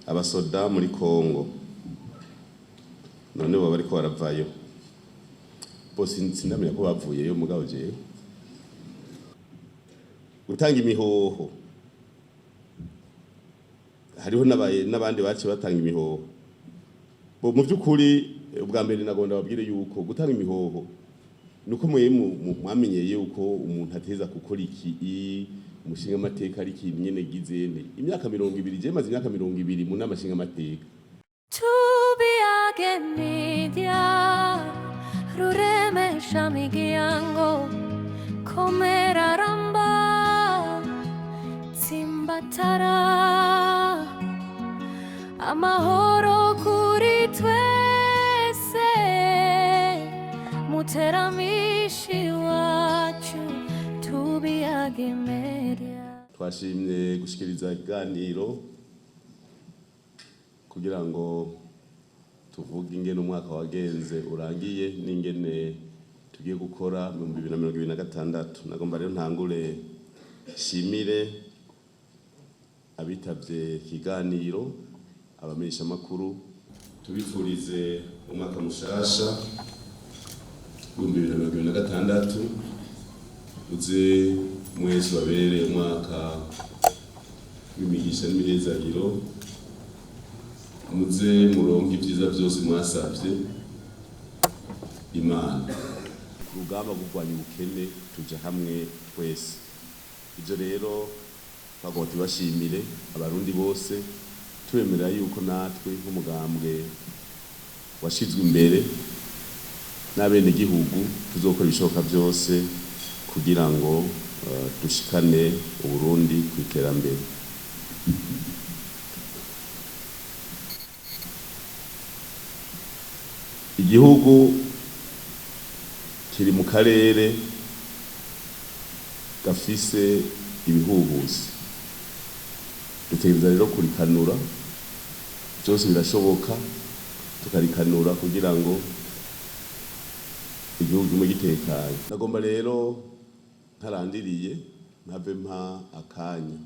Abasoda muri Kongo none bo bariko baravayo bose, sindamenya ko bavuyeyo, mugabo jewe gutanga imihoho hariho n'abandi baciye batanga imihoho. Bo mu by'ukuri, ubwa mbere nagomba babwire yuko gutanga imihoho nuko mwe mwamenyeye yuko umuntu ateza gukora iki, umushinga amateka ari ikintu nyene gizene imyaka 20. Je maze imyaka 20 mu nama nshinga amateka. Tubiyage Media, ruremesha miryango, komera, ramba, tsimbatara amahoro kuri twese, muteramishi wacu, Tubiyage Media. Twashimye gushikiriza ikiganiro kugira ngo tuvuge ingene umwaka wagenze urangiye n'ingene tugiye gukora mu 2026. Nagomba rero ntangure shimire abitavye ikiganiro, abamenyeshamakuru, tubifurize umwaka mushasha w'2026, uze mwese babere umwaka w'imigisha n'imihezagiro, muze muronke ibyiza byose mwasavye Imana. Ku rugamba rwo kurwanya ubukene tuja hamwe twese. Ibyo rero twagomba tubashimire Abarundi bose, tubemerera yuko natwe nk'umugambwe washizwe imbere n'abenegihugu tuzokora ibishoboka byose kugira ngo dushikane Uburundi ku iterambere. Igihugu kiri mu karere gafise ibihuhusi, dutegereza rero kurikanura. Byose birashoboka, tukarikanura kugira ngo igihugu kimwe gitekanye. Nagomba rero ntarandiriye mpave mpa akanya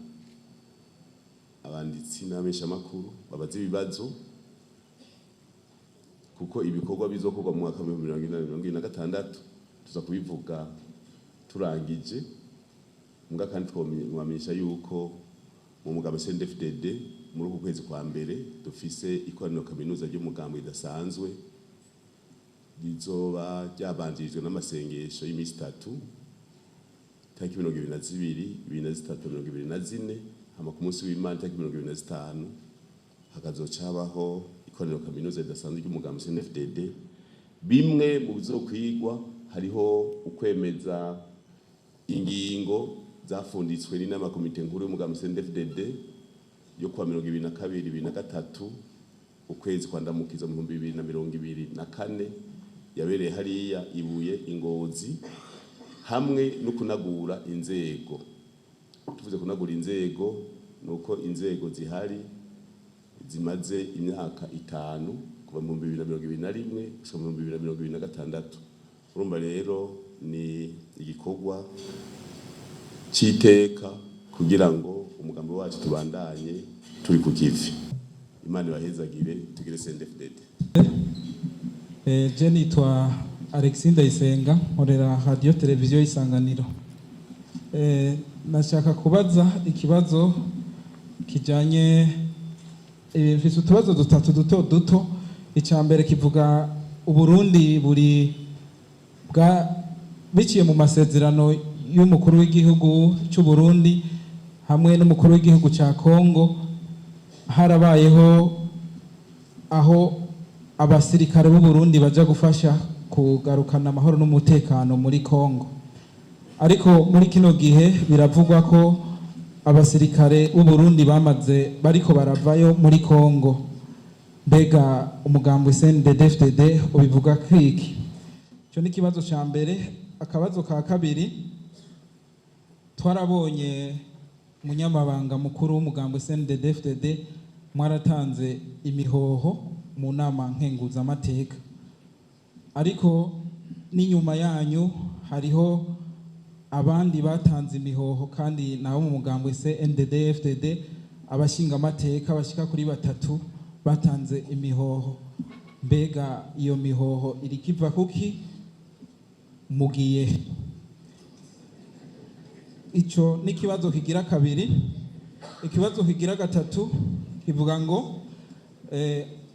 abanditsi n'abamenyeshamakuru babaza ibibazo, kuko ibikorwa bizokorwa mu mwaka w'ibihumbi 2026 tuza kubivuga turangije. Mbwa kandi twamenyesha yuko mu mugambi CNDD-FDD muri uku kwezi kwa mbere dufise ikoraniro kaminuza ry'umugambi ridasanzwe, rizoba ryabanjirijwe n'amasengesho y'iminsi 3, tariki 22, 23, 24, hama ku munsi w'Imana tariki 25 hakazoca habaho ikoraniro kaminuza ridasanzwe ry'umugambi CNDD-FDD. Bimwe mu bizokwigwa hariho ukwemeza ingingo zafunditswe n'inama komite nkuru y'umugambi CNDD-FDD yo kuwa 22, 23 ukwezi kwa Ndamukiza mu 2024, yabereye hariya Ibuye Ingozi, hamwe no kunagura inzego. Tuvuze kunagura inzego nuko inzego zihari zimaze imyaka 5, kuva mu 2021 gushika mu 2026. Urumva rero ni igikorwa c'iteka kugira ngo umugambi wacu tubandanye turi ku kivi. Imana ibahezagire, tugire CNDD-FDD. Je nitwa Alexis Ndayisenga, nkorera Radio Televiziyo Isanganiro. Nashaka kubaza ikibazo kijanye, mfise utubazo dutatu duto duto. Icya mbere kivuga Uburundi buri bwa biciye mu masezerano y'umukuru w'igihugu cy'u Burundi hamwe n'umukuru w'igihugu cya Kongo, harabayeho aho abasirikare b'u Burundi baja gufasha kugarukana amahoro n'umutekano muri Kongo. Ariko muri kino gihe biravugwa ko abasirikare b'u Burundi bamaze bariko baravayo muri Kongo. Mbega umugambi CNDD-FDD ubivuga kwiki? Icyo ni ikibazo cya mbere. Akabazo ka kabiri, twarabonye umunyamabanga mukuru w'umugambi CNDD-FDD mwaratanze imihoho mu nama nkenguzamateka, ariko n'inyuma yanyu hariho abandi batanze imihoho, kandi nabo mu mugambwe CNDD-FDD. Abashingamateka bashika kuri batatu batanze imihoho. Mbega iyo mihoho irikiva kuki? Mugiye he? Ico ni ikibazo kigira kabiri. Ikibazo kigira gatatu kivuga ngo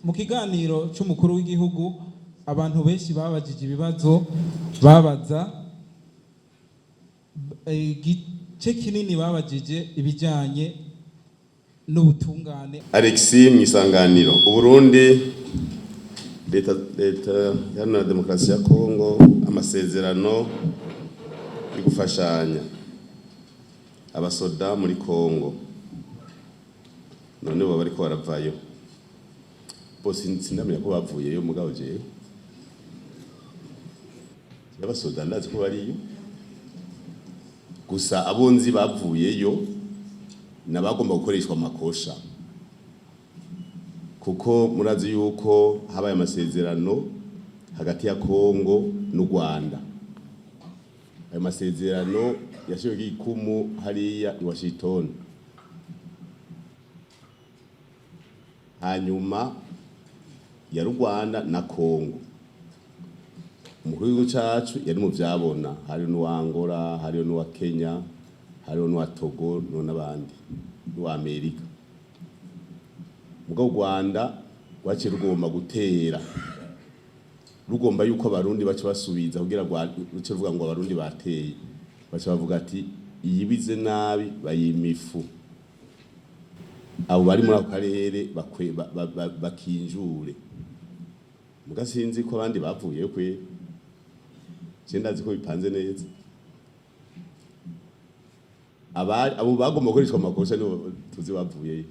mu kiganiro c'umukuru w'igihugu abantu benshi babajije ibibazo, babaza igice kinini babajije ibijyanye n'ubutungane. Alexis mu Isanganiro, Uburundi, leta Iharanira Demokarasi ya Kongo, amasezerano yo gufashanya abasoda muri Kongo, none bo bariko baravayo bose, sindamenya ko bavuyeyo. Mugabo jewe abasoda ndazi ko bariyo, gusa abonzi bavuyeyo nabagomba gukoreshwa amakosha, kuko murazi yuko habaye amasezerano hagati ya Kongo n'u Rwanda. Ayo masezerano yashyiriweho igikumu hariya i Washington, hanyuma ya Rwanda na Kongo. Umukuru w'igihugu cacu yari mu vyabona, hariho n'uwa Angola, hariho n'uwa Kenya, hariho n'uwa Togo n'abandi, n'uwa Amerika. Mugabo u Rwanda rwaciye rugomba gutera, rugomba yuko Abarundi baca basubiza kugira ruce ruvuga ngo Abarundi bateye, baca bavuga ati iyibize nabi bayima ifu, abo bari muri ako karere bakinjure. Muga sinzi ko abandi bavuyeyo kwe, je ndazi ko bipanze neza. Abo bagomba gukoreshwa amakosa nibo tuzi bavuyeyo,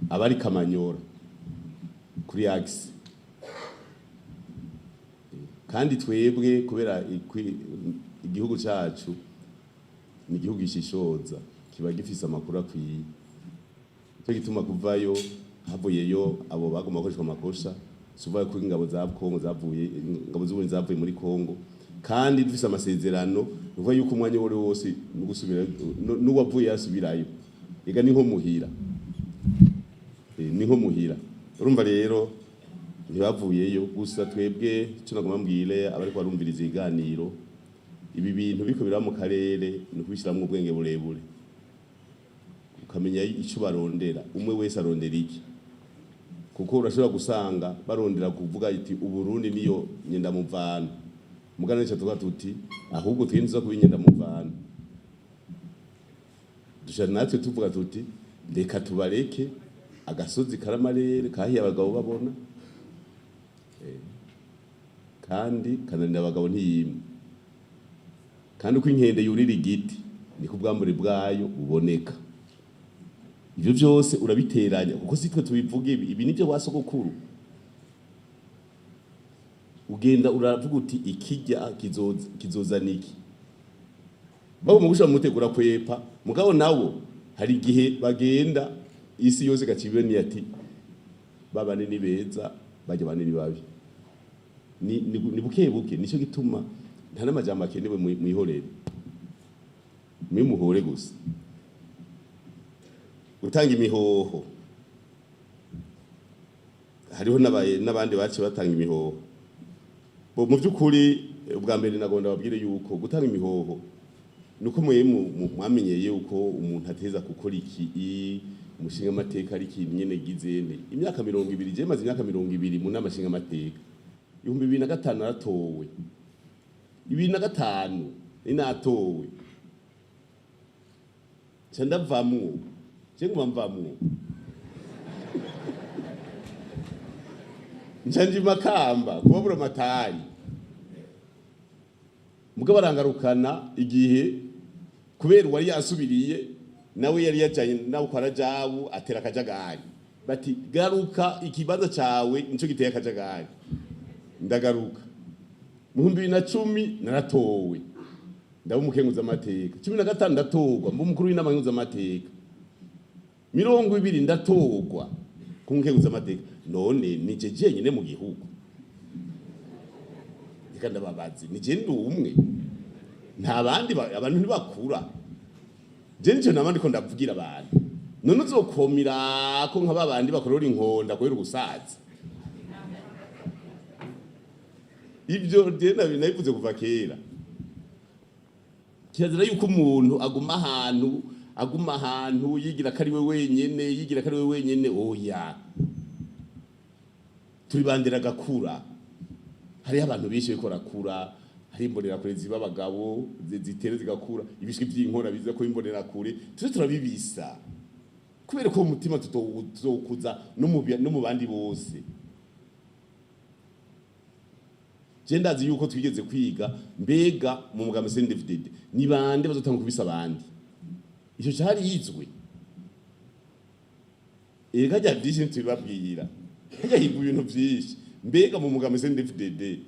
abari Kamanyora kuri axe. Kandi twebwe kubera igihugu cacu ni igihugu gishishoza, kiba gifise amakuru akwiye, nico gituma kuvayo havuyeyo abo bagomba gukoreshwa amakosa. Suvuga ko ingabo za Kongo zavuye, ingabo z'Uburundi zavuye muri Kongo kandi dufise amasezerano, nuvuga yuko umwanya wari wose n'ugusubira n'uwavuye yasubirayo. Ega ni nko muhira, ni nko muhira. Urumva rero ntibavuyeyo. Gusa twebwe ico nagomba mbwire abariko barumviriza ibiganiro, ibi bintu biriko biraba mu karere ni ukubishiramwo ubwenge burebure, ukamenya ico barondera, umwe wese arondera iki, kuko urashobora gusanga barondera kuvuga iti Uburundi niyo nyendamuvano. Mugana nico tuvuga tuti ahubwo twinjiza kuba inyendamuvano, dushobora natwe tuvuga tuti reka tubareke agasozi karamarere kahiye abagabo babona, kandi kananira abagabo ntiyimwe. Kandi uko inkende yurira igiti niko ubwambure bwayo buboneka. Ivyo vyose urabiteranya, kuko si twe tubivuga ibi, ibi nivyo ba sogokuru. Ugenda uravuga uti ikijya kizozana iki, babo mu gushira mu mutego urakwepa. Mugabo nawo hari igihe bagenda isi yose igaca ni ati babane ni beza, bajya bane ni babi, ni buke buke. Nico gituma nta n'amajambo akenewe, mwihorere, mwimuhore gusa. Gutanga imihoho, hariho n'abandi baciye batanga imihoho. Bo mu by'ukuri ubwa mbere nagomba babwire yuko gutanga imihoho nuko mwe mwamenyeye yuko umuntu ateza gukora iki, umushinga amateka ari ikintu nyene gizene imyaka 20. Je maze imyaka 20 mu nama nshinga amateka. 2005 naratowe, 2005 ninatowe, nca ndavamwo, je nguma mvamwo, nca nja Makamba kubabura amatari. Mugabo arangarukana igihe kubera uwari yasubiriye nawe yari yajanye nawe kwa Rajabu atera akajagari, bati garuka ikibanza cawe nico giteye akajagari. Ndagaruka mu 2010 naratowe, ndaba umukenguza amateka. 15 ndatorwa mba umukuru w'inama nkenguzamateka. 20 ndatorwa ku mukenguza amateka. None nije jenyine mu gihugu? Reka ndababazi, nije ndi umwe, nta bandi? Abantu ntibakura. Je nico nama ndiko ndavugira abantu. None uzokomira ko nka babandi bakorora inkonda kubera ubusaza? Ibyo je nabivuze kuva kera. Kirazira yuko umuntu aguma ahantu yigira ko ari we wenyene, yigira ko ari we wenyene. Oya, turi bandera agakura. Hariho abantu benshi bariko barakura, hari imbonerakure ziba abagabo, zitere zigakura, ibishwi vy'inkora biza ko imbonerakure tuze turabibisa, kubera ko umutima tutowukuza no mu bandi bose. Je ndazi yuko twigeze kwiga, mbega mu mugambi CNDD-FDD ni bande bazotanga kubisa abandi? Ico cari yizwe. Erega rya vyinshi ntitubibabwira, harya higwa ibintu vyinshi. Mbega mu mugambi CNDD-FDD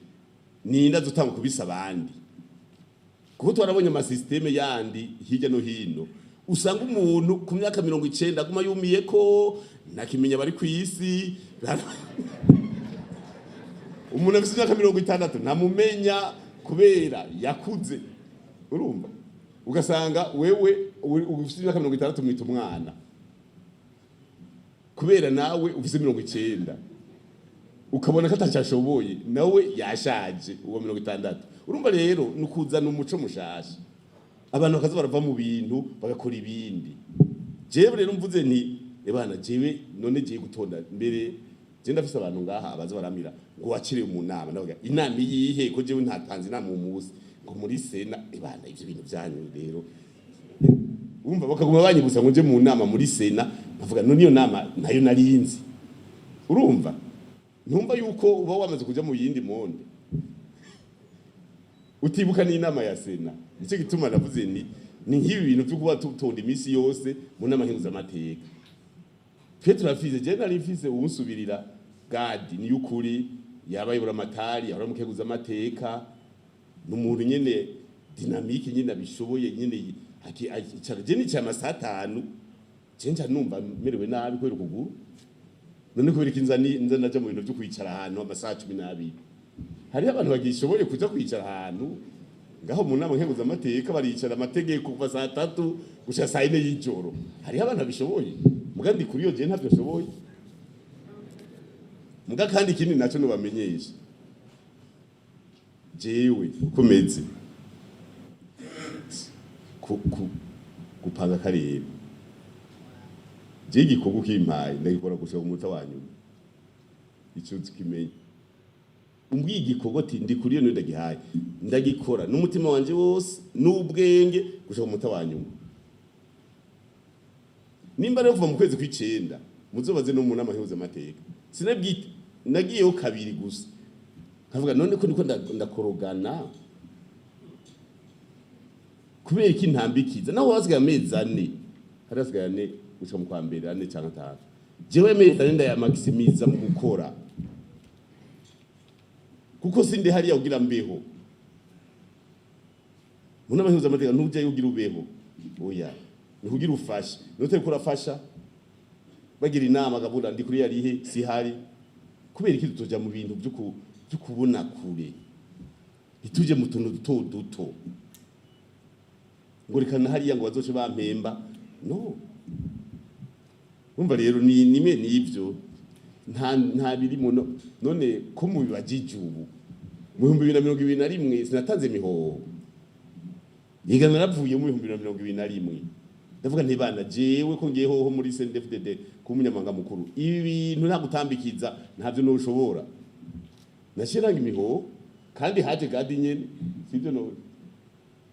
ninde azotanga kubisa abandi? Kuko twarabonye ama systèmes yandi hirya no hino, usanga umuntu ku myaka 90 aguma yumiye ko ntakimenya bari ku isi. Umuntu afite imyaka 60 ntamumenya kubera yakuze. Urumva, ugasanga wewe ufite imyaka 60 mwita umwana, kubera nawe ufite 90 ukabona ko atacyashoboye, nawe yashaje uwo 60. Urumva rero ni ukuzana umuco mushasha, abantu bakaza barava mu bintu bagakora ibindi. Jewe rero mvuze nti: "Ebana, jewe none jewe gutonda mbere, je ndafise abantu ngaha abaza baramira ngo wakire mu nama." Ndavuga: "Inama iyihe, ko jewe ntatanze inama uwo munsi?" Ngo muri sena. Ebana, ivyo bintu vyanyu rero, urumva bakaguma banyibutsa ngo nje mu nama muri sena. Bavuga none iyo nama nayo narinzi. Urumva, ntumva yuko uba wamaze kuja mu yindi monde, utibuka n'inama ya sena. Nicyo gituma navuze ni nk'ibi bintu byo kuba tutonda iminsi yose mu nama nkenguzamateka. Twe turafise, je nari mfise uwunsubirira Gadi ni yukuri, yabaye buramatari, yahora mu nkenguzamateka, ni umuntu nyene dynamique nyene abishoboye nyene. Akicara, je nicaye amasaha 5, je nca numva merewe nabi kubera ukuguru. None kubera iki nza naja mu bintu vyo kwicara ahantu amasaha 12? Hariho abantu bagishoboye kuja kwicara ahantu ngaho mu nama nkenguzamateka, baricara amategeko kuva saa 3 gushika saa 4 y'ijoro. Hariho abantu babishoboye, muga ndi kuri iyo, je ntavyo nshoboye. Muga kandi ikindi naco nobamenyesha, jewe uko meze gupanga akarere, je igikorwa ukimpaye ndagikora gushika ku munota wa nyuma. Ico kimenye, umbwiye igikorwa ati ndi kuri iyo, ndagihaye, ndagikora n'umutima wanje wose n'ubwenge gushika ku munota wa nyuma. Nimba rero kuva mu kwezi kw'icenda, muzobaze no mu nama nkenguzamateka, sinabwite, nagiyeho kabiri gusa. Nkavuga: "None ko niko ndakorogana, kubera iki ntambikiza?" Naho hasigaye amezi 4, hari hasigaye 4 gushika mu kwa mbere, 4 canke 5. Jewe amezi 4 ndayamaximiza mu gukora, kuko sindi hariya kugira mbeho. Mu nama nkenguzamateka ntujyayo kugira ubeho, oya, ni kugira ufashe. Nutariko urafasha, bagira inama agabura ndi kuri yarihe sihari. Kubera iki tutoja mu bintu vyo kubona kure, ntituje mu tuntu duto duto ngo reka na hariya ngo bazoce bampemba? No umva rero, ni nimwe n'ivyo nta birimo. None ko mubibajije ubu, mu 2021 sinatanze imihoho? Yiga naravuye mu 2021, ndavuga nti: "Bana, jewe ko ngiye hoho muri CNDD-FDD kuba umunyamabanga mukuru, ibi bintu nta gutambikiza, ntavyo noshobora." Nashiranga imihoho, kandi haje Gadi nyene, sivyo? None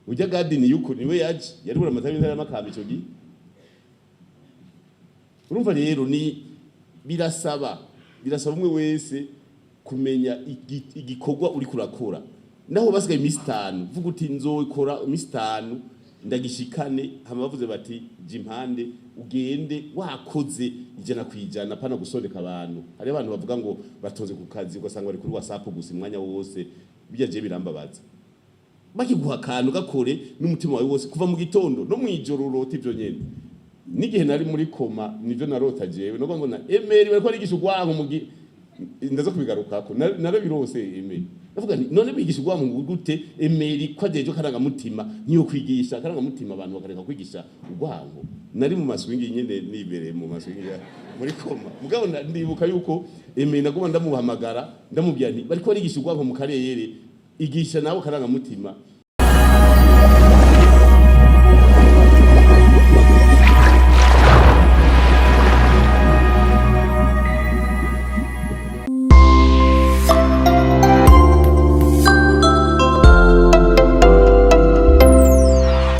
ujya Gadi ni yuko niwe yaje yari buramatari w'intara y'Amakamba ico gihe. Urumva rero ni birasaba umwe wese kumenya igikorwa uri kurakora. Naho basigaye iminsi 5, vuga uti: "Nzokora iminsi 5 ndagishikane." Hama bavuze bati: "Jya impande," ugende wakoze 100%, pana gusondeka abantu. Hari abantu bavuga ngo batonze ku kazi, ugasanga bari kuri WhatsApp gusa umwanya wose. Bijya je birambabaza. Bakiguha akantu, gakore n'umutima wawe wose, kuva mu gitondo no mwijoro urota ivyo nyene. N'igihe nari muri coma nivyo narota jewe, no mbona Emeri bariko arigisha urwanko mu gihe ndaza kubigarukako. Narabirose Emeri Ndavuga nti none bigisha urwanko gute? Emery ko ajeje karangamutima, niyo kwigisha karangamutima, abantu bakareka kwigisha urwanko. Nari mu maswingi nyene, nibereye mu maswingi muri coma. Mugabo ndibuka yuko Emery naguma ndamuhamagara, ndamubwira nti bariko barigisha urwanko mu karere, igisha nawe karangamutima.